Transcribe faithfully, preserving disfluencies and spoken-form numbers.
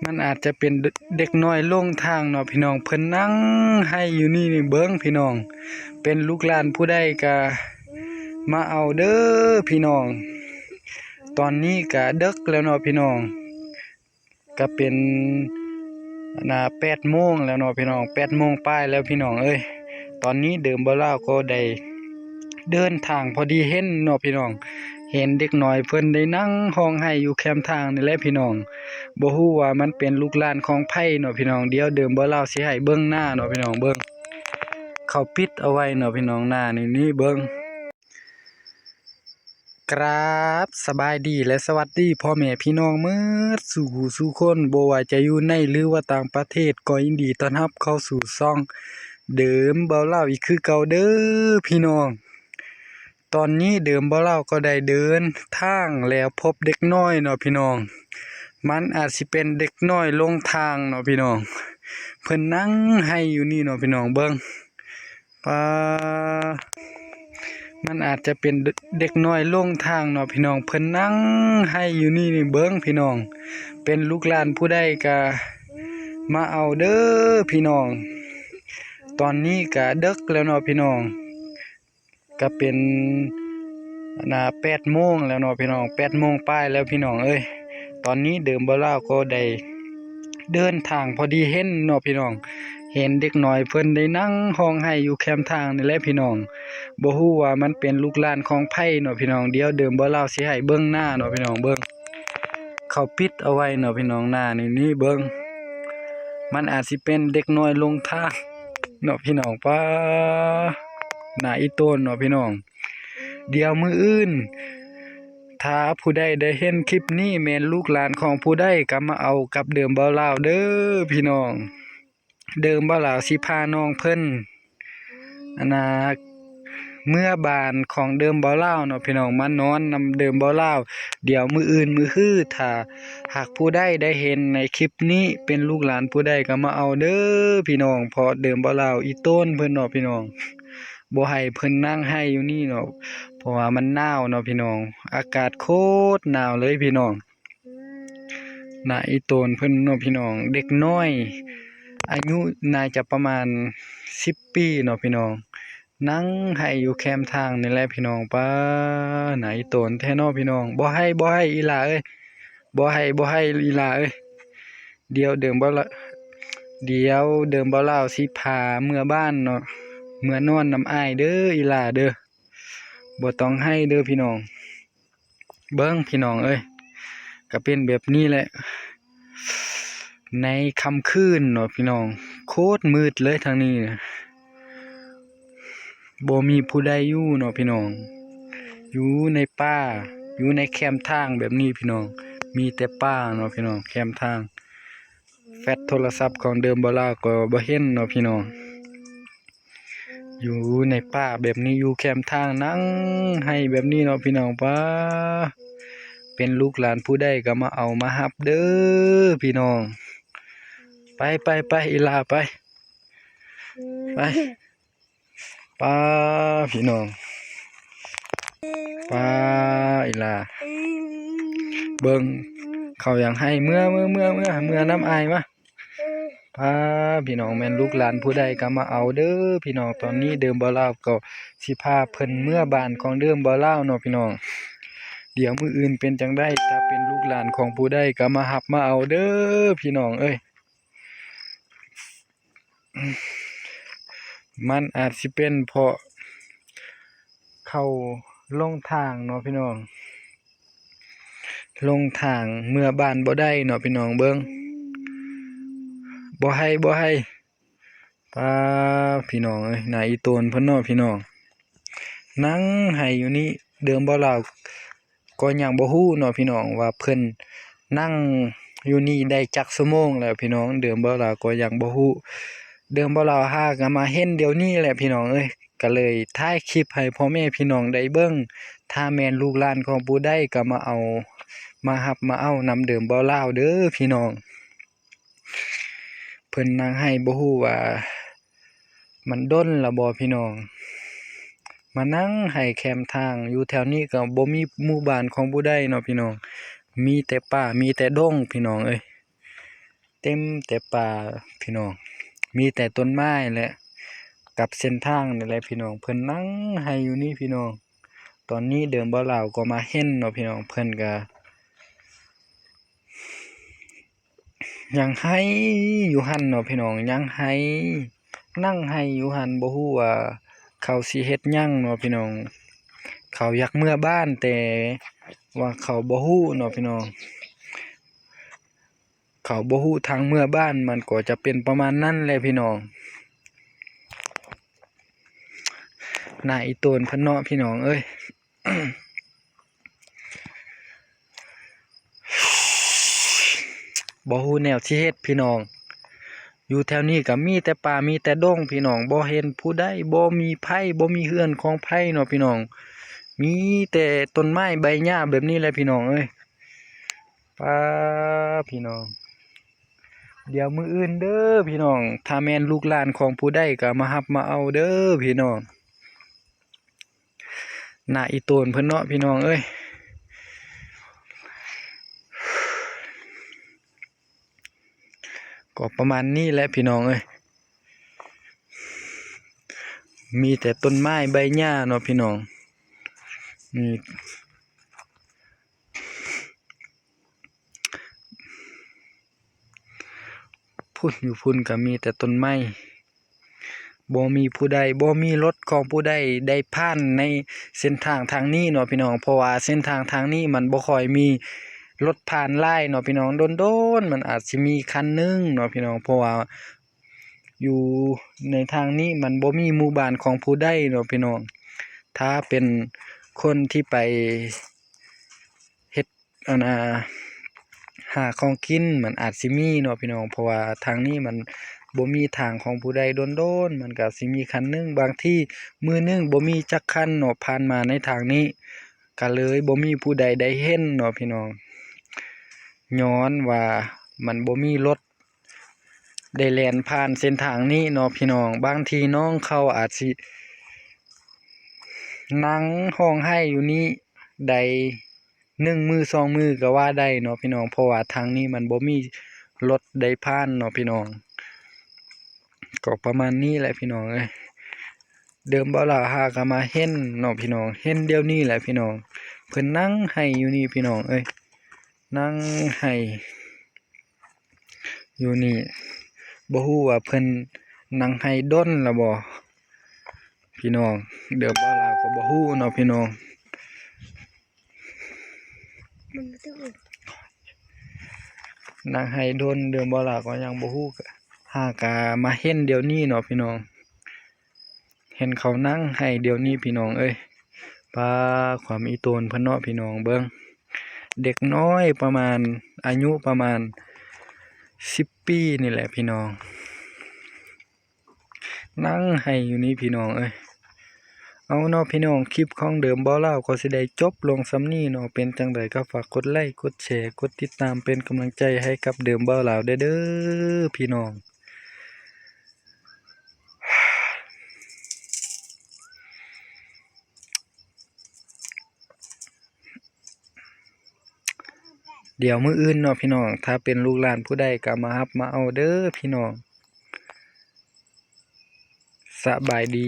มันอาจจะเป็นเด็กน้อยหลงทางเนาะพี่น้อง เพิ่นนั่งไห้อยู่นี่ นี่เบิ่งพี่น้อง เป็นลูกหลานผู้ใดก็มาเอาเด้อพี่น้อง ตอนนี้ก็ดึกแล้วเนาะพี่น้อง ก็เป็น นะ แปดโมงแล้วเนาะพี่น้อง แปดโมงปลายแล้วพี่น้องเอ้ย ตอนนี้เดิมบ่าวลาวก็ได้เดินทาง พอดีเห็นเนาะพี่น้อง เห็นเด็กน้อยเพิ่นได้นั่งฮ้องไห้อยู่แคมทางนี่แหละพี่น้อง บ่ฮู้ว่ามันเป็นลูกหลานของไผเนาะพี่น้อง เดี๋ยวเดิมบ่าวลาวสิให้เบิ่งหน้าเนาะพี่น้อง เบิ่ง เขาปิดเอาไว้เนาะพี่น้อง หน้านี่ นี่เบิ่ง ครับ สบายดีและสวัสดีพ่อแม่พี่น้องหมดสู่ผู้สู่คน บ่ว่าจะอยู่ในหรือว่าต่างประเทศ ก็ยินดีต้อนรับเข้าสู่ช่องเดิมบ่าวลาวอีกคือเก่าเด้อพี่น้อง ตอนนี้เดิมบ่าวลาวก็ได้เดินทางแล้วพบเด็กน้อยเนาะพี่น้อง มันอาจสิเป็นเด็กน้อยหลงทางเนาะพี่น้อง เพิ่นนั่งไห้อยู่นี่เนาะพี่น้อง เบิ่ง ปา มันอาจจะเป็นเด็กน้อยหลงทางเนาะพี่น้อง เพิ่นนั่งไห้อยู่นี่ นี่เบิ่งพี่น้อง เป็นลูกหลานผู้ใดก็มาเอาเด้อพี่น้อง ตอนนี้ก็ดึกแล้วเนาะพี่น้อง ก็เป็น นะ แปดโมงแล้วเนาะพี่น้อง แปดโมงปลายแล้วพี่น้องเอ้ย ตอนนี้เดิมบ่าวลาวก็ได้เดินทาง พอดีเห็นเนาะพี่น้อง เห็นเด็กน้อยเพิ่นได้นั่งฮ้องไห้อยู่แคมทางนี่แหละพี่น้อง บ่ฮู้ว่ามันเป็นลูกหลานของไผเนาะพี่น้อง เดี๋ยวเดิมบ่าวลาวสิให้เบิ่งหน้าเนาะพี่น้อง เบิ่ง เขาปิดเอาไว้เนาะพี่น้อง หน้านี่ นี่เบิ่ง มันอาจสิเป็นเด็กน้อยหลงทางเนาะพี่น้อง ปา หน้าอีโตนเนาะพี่น้อง เดี๋ยวมื้ออื่น ถ้าผู้ใดได้เห็นคลิปนี้แม่นลูกหลานของผู้ใดก็มาเอากับเดิมบ่าวลาวเด้อพี่น้อง เดิมบ่าวลาวสิพาน้องเพิ่น อันน่ะ เมือบ้านของเดิมบ่าวลาวเนาะพี่น้อง มานอนนำเดิมบ่าวลาว เดี๋ยวมื้ออื่นมื้อฮือ ถ้าหากผู้ใดได้เห็นในคลิปนี้เป็นลูกหลานผู้ใดก็มาเอาเด้อพี่น้อง เพราะเดิมบ่าวลาวอีโตนเพิ่นเนาะพี่น้อง บ่ให้เพิ่นนั่งไห้อยู่นี่เนาะ เพราะว่ามันหนาวเนาะพี่น้อง อากาศโคตรหนาวเลยพี่น้อง หน้าอีโตนเพิ่นเนาะพี่น้อง เด็กน้อย อายุน่าจะประมาณสิบปีเนาะพี่น้อง นั่งไห้อยู่แคมทางนี่แหละพี่น้อง ปา หน้าอีโตนแท้เนาะพี่น้อง บ่ไห้ บ่ไห้อีหล่าเอ้ย บ่ไห้ บ่ไห้อีหล่าเอ้ย เดี๋ยวเดิมบ่าวลาว เดี๋ยวเดิมบ่าวลาวสิพาเมือบ้านเนาะ เมือนอนนำอ้ายเด้ออีหล่าเด้อ บ่ต้องไห้เด้อพี่น้อง เบิ่งพี่น้องเอ้ย ก็เป็นแบบนี้แหละ ในค่ำคืนเนาะพี่น้อง โคตรมืดเลยทางนี้ บ่มีผู้ใดอยู่เนาะพี่น้อง อยู่ในป่า อยู่ในแคมทางแบบนี้พี่น้อง มีแต่ป่าเนาะพี่น้อง แคมทาง แฟลชโทรศัพท์ของเดิมบ่าวลาวก็บ่เห็นเนาะพี่น้อง อยู่ในป่าแบบนี้ อยู่แคมทางนั่งไห้แบบนี้เนาะพี่น้อง ปา เป็นลูกหลานผู้ใดก็มาเอามาฮับเด้อพี่น้อง ไป ไป ไป อีหล่าไป ไป ปา พี่น้อง ปา อีหล่า เบิ่ง เขาอยากไห้ เมือ เมือ เมือ เมือ เมือนำอ้ายมา ปา พี่น้อง แม่นลูกหลานผู้ใดก็มาเอาเด้อพี่น้อง ตอนนี้เดิมบ่าวลาวก็สิพาเพิ่นเมือบ้านของเดิมบ่าวลาวเนาะพี่น้อง เดี๋ยวมื้ออื่นเป็นจั่งใด ถ้าเป็นลูกหลานของผู้ใดก็มาฮับมาเอาเด้อพี่น้องเอ้ย มันอาจสิเป็นเพราะเขาหลงทางเนาะพี่น้อง หลงทางเมือบ้านบ่ได้เนาะพี่น้อง เบิ่ง บ่ไห้ บ่ไห้ ปา พี่น้องเอ้ย หน้าอีโตนเพิ่นเนาะพี่น้อง นั่งไห้อยู่นี่ เดิมบ่าวลาวก็ยังบ่ฮู้เนาะพี่น้อง ว่าเพิ่นนั่งอยู่นี่ได้จักชั่วโมงแล้วพี่น้อง เดิมบ่าวลาวก็ยังบ่ฮู้ เดิมบ่าวลาวหาก็มาเห็นเดี๋ยวนี้แหละพี่น้องเอ้ย ก็เลยถ่ายคลิปให้พ่อแม่พี่น้องได้เบิ่ง ถ้าแม่นลูกหลานของผู้ใดก็มาเอา มาฮับมาเอานำเดิมบ่าวลาวเด้อพี่น้อง เพิ่นนั่งไห้บ่ฮู้ว่ามันดนแล้วบ่พี่น้อง มานั่งไห้แคมทาง อยู่แถวนี้ก็บ่มีหมู่บ้านของผู้ใดเนาะพี่น้อง มีแต่ป่า มีแต่ดงพี่น้องเอ้ย เต็มแต่ป่าพี่น้อง มีแต่ต้นไม้แหละ กับเส้นทางนี่แหละพี่น้อง เพิ่นนั่งไห้อยู่นี่พี่น้อง ตอนนี้เดิมบ่าวลาวก็มาเห็นเนาะพี่น้อง เพิ่นก็ ยังไห้อยู่หั่นเนาะพี่น้อง ยังไห้ นั่งไห้อยู่หั่น บ่ฮู้ว่าเขาสิเฮ็ดหยังเนาะพี่น้อง เขาอยากเมือบ้าน แต่ว่าเขาบ่ฮู้เนาะพี่น้อง เขาบ่ฮู้ทางเมือบ้าน มันก็จะเป็นประมาณนั้นแหละพี่น้อง หน้าอีโตนเพิ่นเนาะพี่น้องเอ้ย บ่ฮู้แนวสิเฮ็ดพี่น้อง อยู่แถวนี้ก็มีแต่ป่ามีแต่ดงพี่น้อง บ่เห็นผู้ใด บ่มีไผ บ่มีเฮือนของไผเนาะพี่น้อง มีแต่ต้นไม้ใบหญ้าแบบนี้แหละพี่น้องเอ้ย ป้าพี่น้อง เดี๋ยวมื้ออื่นเด้อพี่น้อง ถ้าแม่นลูกหลานของผู้ใดก็มารับมาเอาเด้อพี่น้อง หน้าอีโตนเพิ่นเนาะพี่น้องเอ้ย ก็ประมาณนี้แหละพี่น้องเอ้ย มีแต่ต้นไม้ใบหญ้าเนาะพี่น้อง นี่ พุ้นอยู่พุ้นก็มีแต่ต้นไม้ บ่มีผู้ใด บ่มีรถของผู้ใดได้ผ่านในเส้นทางทางนี้เนาะพี่น้อง เพราะว่าเส้นทางทางนี้มันบ่ค่อยมีรถผ่านหลายเนาะพี่น้อง โดนๆ มันอาจสิมีคันหนึ่งเนาะพี่น้อง เพราะว่าอยู่ในทางนี้มันบ่มีหมู่บ้านของผู้ใดเนาะพี่น้อง ถ้าเป็นคนที่ไปเฮ็ด อันน่ะ หาของกินมันอาจสิมีเนาะพี่น้อง เพราะว่าทางนี้มันบ่มีทางของผู้ใด โดนๆ มันก็สิมีคันหนึ่ง บางทีมื้อหนึ่งบ่มีจักคันเนาะ ผ่านมาในทางนี้ ก็เลยบ่มีผู้ใดได้เห็นเนาะพี่น้อง ย้อนว่ามันบ่มีรถได้แล่นผ่านเส้นทางนี้เนาะพี่น้อง บางทีน้องเขาอาจสินั่งฮ้องไห้อยู่นี่ได้ หนึ่งมื้อสองมื้อก็ว่าได้เนาะพี่น้อง เพราะว่าทางนี้มันบ่มีรถได้ผ่านเนาะพี่น้อง ก็ประมาณนี้แหละพี่น้องเอ้ย เดิมบ่าวลาวหาก็มาเห็นเนาะพี่น้อง เห็นเดี๋ยวนี้แหละพี่น้อง เพิ่นนั่งไห้อยู่นี่พี่น้องเอ้ย นั่งไห้อยู่นี่ บ่ฮู้ว่าเพิ่นนั่งไห้ดนแล้วบ่ พี่น้อง เดิมบ่าวลาวก็บ่ฮู้เนาะพี่น้อง มันบ่ต้อง นั่งไห้ดน เดิมบ่าวลาวก็ยังบ่ฮู้ หากะมาเห็นเดี๋ยวนี้เนาะพี่น้อง เห็นเขานั่งไห้เดี๋ยวนี้พี่น้องเอ้ย ป้า ความอีโตนเพิ่นเนาะพี่น้อง เบิ่ง เด็กน้อยประมาณ อายุประมาณสิบปีนี่แหละพี่น้อง นั่งไห้อยู่นี่พี่น้องเอ้ย เอาเนาะพี่น้อง คลิปของเดิมบ่าวลาวก็สิได้จบลงส่ำนี้เนาะ เป็นจั่งใดก็ฝากกดไลค์ กดแชร์ กดติดตามเป็นกำลังใจให้กับเดิมบ่าวลาวเด้อ เด้อพี่น้อง เดี๋ยวมื้ออื่นเนาะพี่น้อง ถ้าเป็นลูกหลานผู้ใดก็มารับมาเอาเด้อพี่น้อง สบายดี